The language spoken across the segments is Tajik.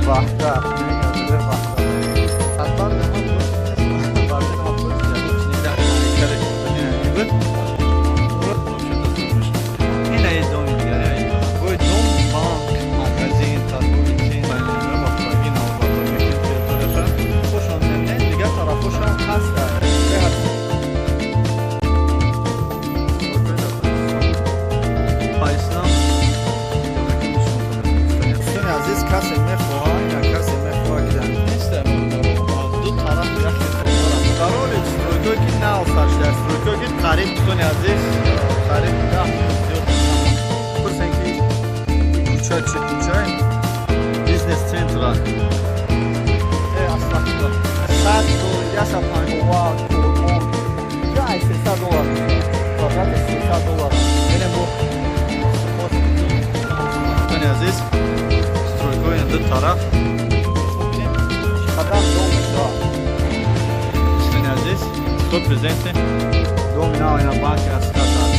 Ваҳдат, қариб, дӯстони азиз, қариб 10 зиёд. Пурсен, ки кӯча чӣ кӯча? Бизнес центра. Астағфируллоҳ, 100 доллар, 150, қурбон, ҷай 300 доллар, квадрати 300 доллар. Берем бо, дӯстони азиз, стройкаҳои ду тараф чӣ қадар дом мешавад. Дӯстони азиз, хуб, презенте доми нав, ина банки аст,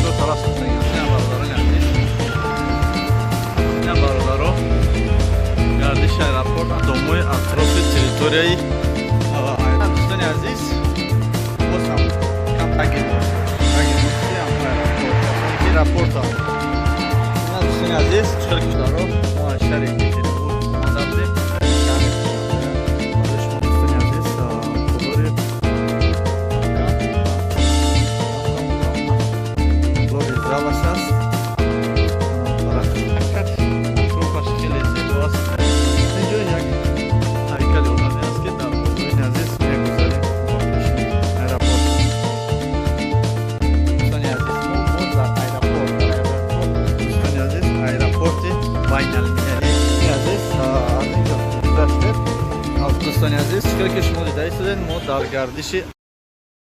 ду тараф сохтагианд. Ина, бародарони азиз, ина, бародаро, гардиши аэропорт, домои атрофи территорияи. Дӯстони азиз, боз ҳам кам аэропорта. Ина, дӯстони азиз, чӣ кишварро мо аз шаҳри Екатеринбург омада будем, шаҳри барои шумо, дӯстони азиз, толори лоби залаш аст. Атрофаш хеле зебо аст. Инҷо як ҳайкали одаме аст, ки дар болои азиз мегузарем бо пеши аэропорт. Дӯстони азиз, мо боз дар аэропорт, дар аэропорт, дӯстони азиз, аэропорти байналмилалӣ. Азиз, аз инҷо гузаштем. Дӯстони азиз, чӣ ки шумо дида истодед, мо дар гардиши